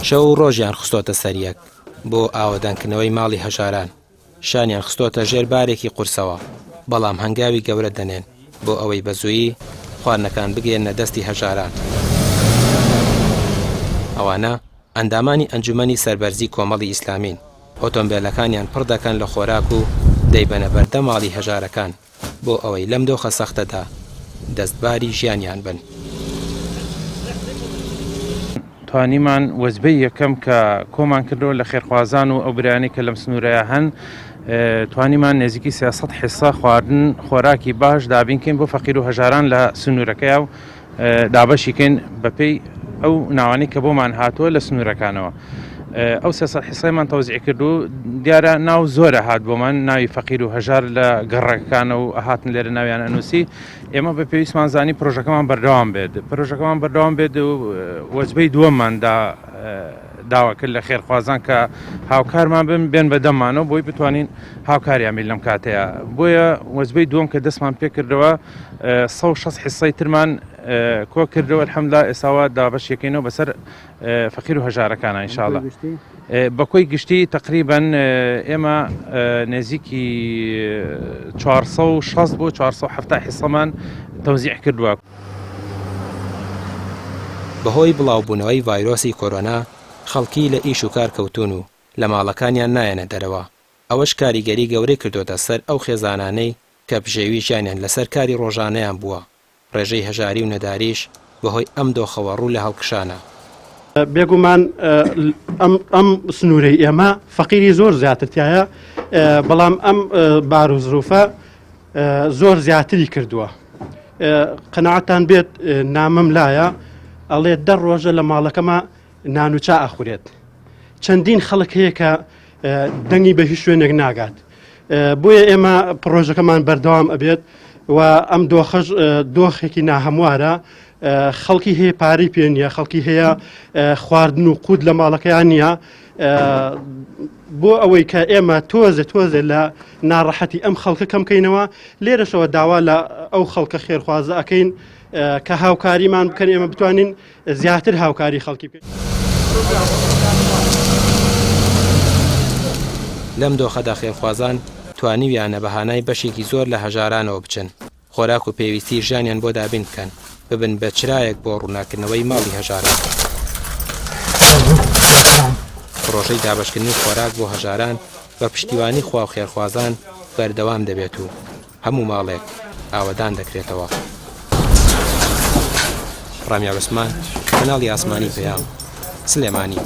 شەو و ڕۆژیان خستۆتە سەر یەک بۆ ئاوەدانکردنەوەی ماڵی هەژاران، شانیان خستۆتە ژێر بارێکی قورسەوە، بەڵام هەنگاوی گەورە دەنێن بۆ ئەوەی بە زوویی خواردنەکان بگەیەننە دەستی هەژاران. ئەوانە ئەندامانی ئەنجومەنی سەربەرزی کۆمەڵی ئیسلامین، ئۆتۆمبێلەکانیان پڕ دەکەن لە خۆراک و دەیبەنە بەردەم ماڵی هەژارەکان بۆ ئەوەی لەم دۆخە سەختەدا دەستباری ژیانیان بن. توانیمان وەجبەی یەکەم کە کۆمان کردەوە لە خێرخوازان و ئەو برایانەی کە لەم سنوورەیا هەن توانیمان نێزیکی 300 حیسە خواردن خۆراکی باش دابین کەین بۆ فەقیر و هەژاران لە سنوورەکەیا و دابەشی کەین بەپێی ئەو ناوانەی کە بۆمان هاتووە لە سنوورەکانەوە ئەو 300 حیسەیمان تەوزیع کرد و دیارە ناو زۆرە هات بۆمان ناوی فەقیر و هەژار لە گەڕەکەکانە و هاتن لێرە ناویان ئەنووسی ئێمە بە پێویستمان زانی پرۆژەکەمان بەردەوام بێت پرۆژەکەمان بەردەوام بێت و وەجبەی دووەممان دا داوا کرد لە خێرخوازان کە هاوکارمان بن بێن بە دەمانەوە بۆی بتوانین هاوکاریان بین لەم کاتەیە بۆیە وەجبەی دووەم کە دەستمان پێکردەوە 160 حسەی ترمان کۆ کردەوە الحمدلله ئێساوە دابەشیەکەینەوە بەسەر فەقیر و هەژارەکانە ان شاء الله بە کۆی گشتی تقریبا ئێمە نزیکی 460 بۆ 470 حسەمان تەوزیع کردووە. بەهۆی بڵاوبوونەوەی ڤایرۆسی کۆرۆنا خەڵکی لە ئیش و کار کەوتوون و لە ماڵەکانیان نایەنە دەرەوە، ئەوەش کاریگەری گەورەی کردۆتە سەر ئەو خێزانانەی کە بژێوی ژیانیان لەسەر کاری ڕۆژانەیان بووە. ڕێژەی هەژاری و نەداریش بەهۆی ئەم دۆخەوە ڕوو لە هەڵکشانە. بێگومان ئەم سنوورەی ئێمە فەقیری زۆر زیاتر تایە بەڵام ئەم بار و زروفە زۆر زیاتری کردووە قەناعەتان بێت نامەم لایە ئەڵێ دە ڕۆژە لە ماڵەکەمە نان و چا ئەخورێت چەندین خەڵک هەیە کە دەنگی بە هیچ شوێنێک ناگات بۆیە ئێمە پڕۆژەکەمان بەردەوام ئەبێت و ئەم دۆخەش دۆخێکی ناهەموارە خەڵکی هەیە پارەی پێ نییە خەڵکی هەیە خواردن و قوت لە ماڵەکەیان نییە بۆ ئەوەی کە ئێمە تۆزێ تۆزێ لە ناڕەحەتی ئەم خەڵکە کەم کەینەوە لێرەشەوە داوا لە ئەو خەڵکە خێرخوازە ئەەکەین کە هاوکاریمان بکەن ئێمە بتوانین زیاتر هاوکاری خەڵکی بکەین. لەم دۆخەدا خێرخوازان توانیویانە بە هانای بەشێکی زۆر لە هەژارانەوە بچن، خۆراک و پێویستی ژیانیان بۆ دابین بکەن، ببن بە چرایەک بۆ ڕووناککردنەوەی ماڵی هەژاران. پڕۆژەی دابەشکردنی خۆراک بۆ هەژاران بە پشتیوانی خوا و خێرخوازان بەردەوام دەبێت و هەموو ماڵێک ئاوەدان دەکرێتەوە. ڕامیار عوسمان، کەناڵی ئاسمانی پەیام، سلێمانی.